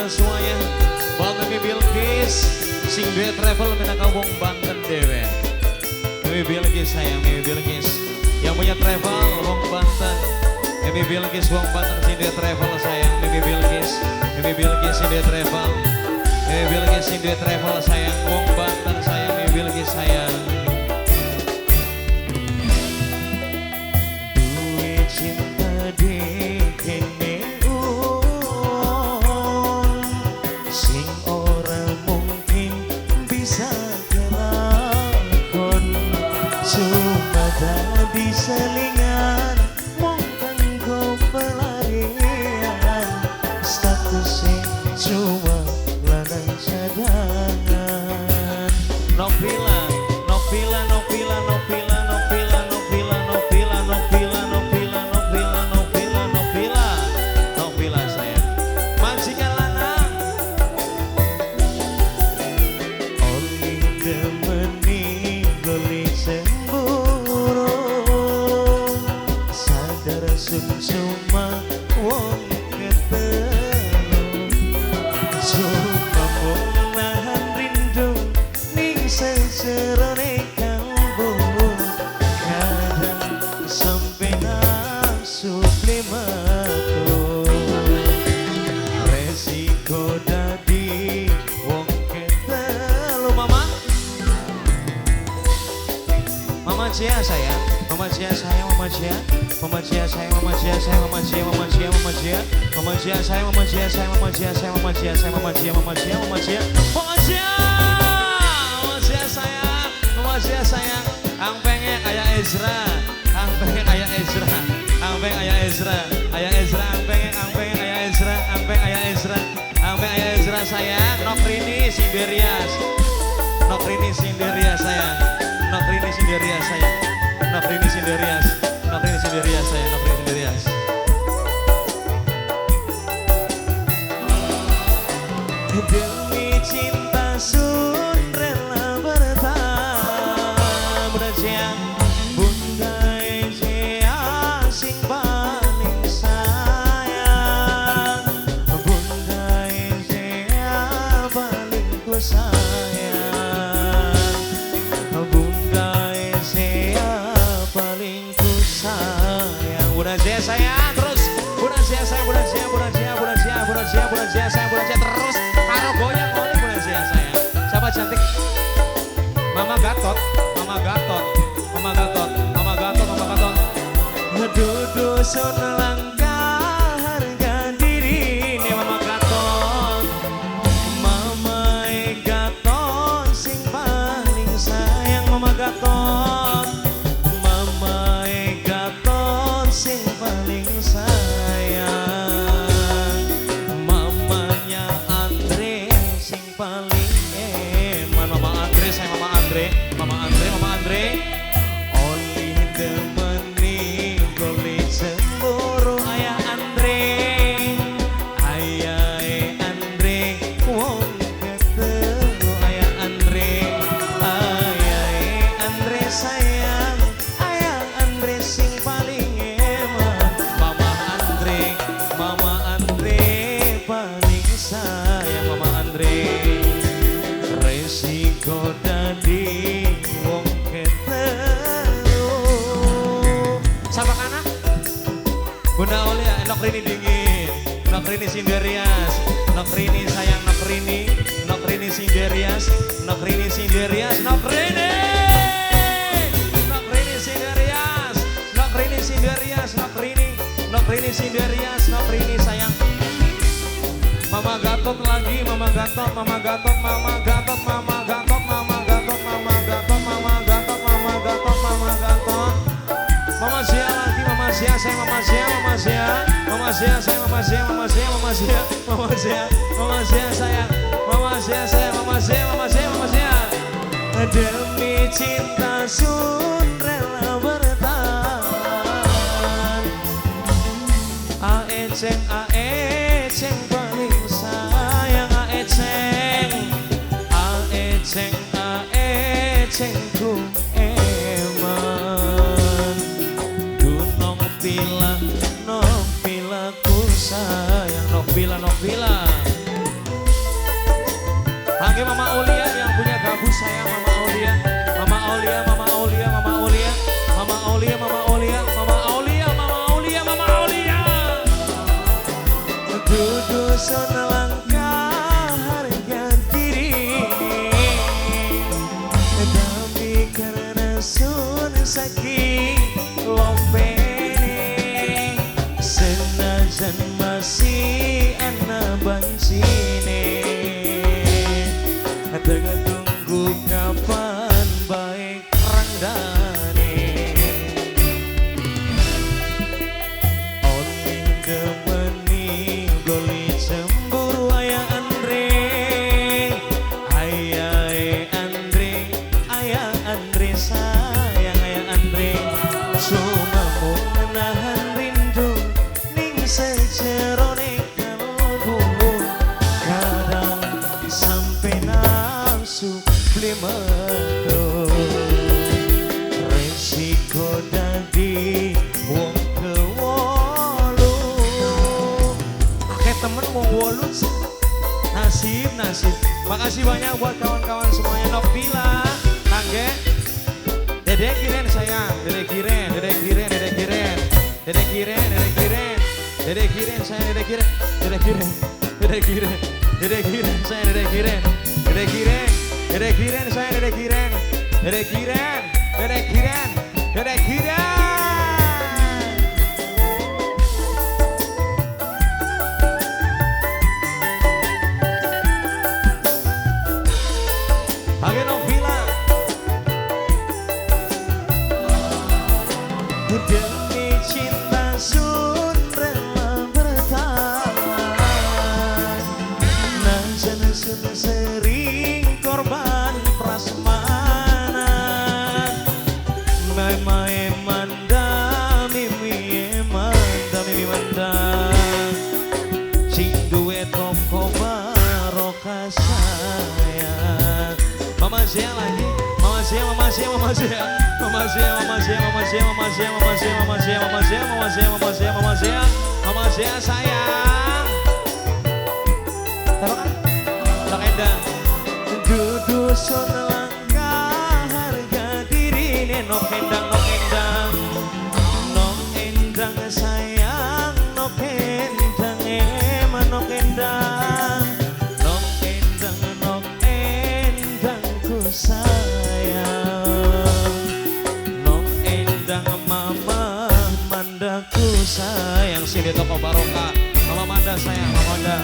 bareng semuanya. Buat Mimi Bilqis sing duwe travel minangka wong Banten dhewe. Mimi Bilqis sayang, Mimi Bilqis yang punya travel wong Banten. Mimi Bilqis wong Banten sing duwe travel sayang. Mimi Bilqis, Mimi Bilqis sing duwe travel. Mimi Bilqis sing duwe travel sayang, wong Banten sayang, Mimi Bilqis sayang. Duwe cinta di kene sing ora mungkin bisa kelakon, cuma dadi selingan mung kanggo pelarian, statusnya cuma lanang cadangan. Novila, Novila, Novila, Novila, Novila, Novila, Novila, Novila, Novila, Novila, Novila, Novila, Novila sayang. Majikan lanang oli demeni goli cemburu, sadar sun cuma wong ketelu, cuma mung nahan rindu ning sejerone kalbu, kadang sampe nafsu metu, resiko dadi wong ketelu. Mama, Mama Cia sayang, Mama Cia sayang, Mama Cia, Mama Cia sayang, Mama Cia sayang, Mama Cia, Mama Cia, Mama Cia, Mama Cia sayang, Mama Cia sayang, Mama Cia sayang, Mama Cia sayang, Mama Cia, Mama Cia, Mama Cia, Mama Cia, Mama Cia sayang, Mama Cia sayang. Ang pengen ayah Ezra, ang pengen ayah Ezra, ang pengen ayah Ezra, ayah Ezra, ang pengen ayah Ezra, ang pengen ayah Ezra, ang pengen ayah Ezra sayang. Nokrini Sinderias, Nokrini Sinderias sayang, Nokrini Sinderias sayang, Nokrini Sinderias, Nokrini Sinderias sayang, Nokrini Sinderias. Demi cinta sun rela bertahan, Bunda Cia, Bunda Cia sing paling sayang, Bunda Cia paling ku sayang, Bunda Cia paling ku sayang. Bunda Cia sayang terus, Bunda Cia sayang, Bunda Cia, Bunda Cia, Bunda Cia, Bunda Cia, Bunda Cia sayang, Bunda Cia terus. Karo goyang oleh Bunda Cia sayang. Siapa cantik? Mama Gatot, Mama Gatot, Mama Gatot, Mama Gatot, Mama Gatot. Dudu sun langka harga diri ini Mama Gatot, Mama Gatot sing paling sayang, Mama Gatot, Mama Gatot sing paling sayang, mamanya Andre sing paling eman. Mama Andre sayang, Mama Andre, Mama Andre, Mama Andre. Oli demeni goli cemburu ayah Andre, ayah Andre wong ketelu, ayah Andre, ayah Andre sayang, ayah Andre sing paling eman, Mama Andre, Mama Andre paling sayang, Mama Andre. Resiko dadi wong ketelu. Siapa kana? Bunda Aulia, Nokrini dingin, Nokrini Sinderias, Nokrini sayang, Nokrini, Nokrini Sinderias, Nokrini Sinderias, Nokrini, Nokrini Sinderias, Nokrini Sinderias, Nokrini, Nokrini Sinderias, Nokrini sayang. Mama Gatot lagi, Mama Gatot, Mama Gatot, Mama Gatot, Mama Gatot, Mama Gatot, Mama Gatot, Mama Gatot, Mama Gatot, Mama Gatot. Mama Cia lagi, Mama Cia, saya Mama Cia, Mama Cia, Mama Cia, saya Mama Cia, Mama Cia, Mama Cia, Mama Cia, Mama Cia sayang, Mama Cia sayang, Mama Cia, Mama Cia, Mama Cia. Demi cinta sun rela bertahan, Aeceng, Aeceng paling sayang, Aeceng, Aeceng, Aeceng ku eman. Dunong pila, nong pila ku sayang, nong pila, nong pila. nahan rindu ning sejerone kalbu. Kadang sampai nafsu beli metu. Resiko dadi wong kewolu. Akeh temen wong wolu. Nasib, nasib. Makasih banyak buat kawan-kawan semuanya. Nopila, Tangge, Dede Kiren sayang, Dede Kiren, Dede Kiren, Dede Kiren, Dede Kiren, Dede Kiren, Dede Kiren sayang, Dede Kiren, Dede Kiren, Dede Kiren, Dede Kiren sayang, Dede Kiren, Dede Kiren, Dede Kiren sayang, Dede Kiren, Dede Kiren, Dede Kiren, Dede Kiren. Demi cinta sun rela bertahan, najan sun sering korban prasmanan. Mae manda mimi manda mimi manda, sing duwe toko barokah sayang. Mama Zia lagi, Mama Zia, Mama Zia, Mama Zia, Mama Zia, Mama Zia, Mama Zia, Mama Zia, Mama Zia, Mama Zia, Mama Zia, Mama Zia, Mama Zia, Mama Zia, Mama Zia sayang. Taruh kan? Tak endang. Dudu sun langka harga diri nok endang, nok endang, nok endang sayang, nok endang eman, nok endang, nok endang, nok endang ku sayang, nok endang mama mandaku sayang. Sini toko barokah, mama manda sayang, mama manda.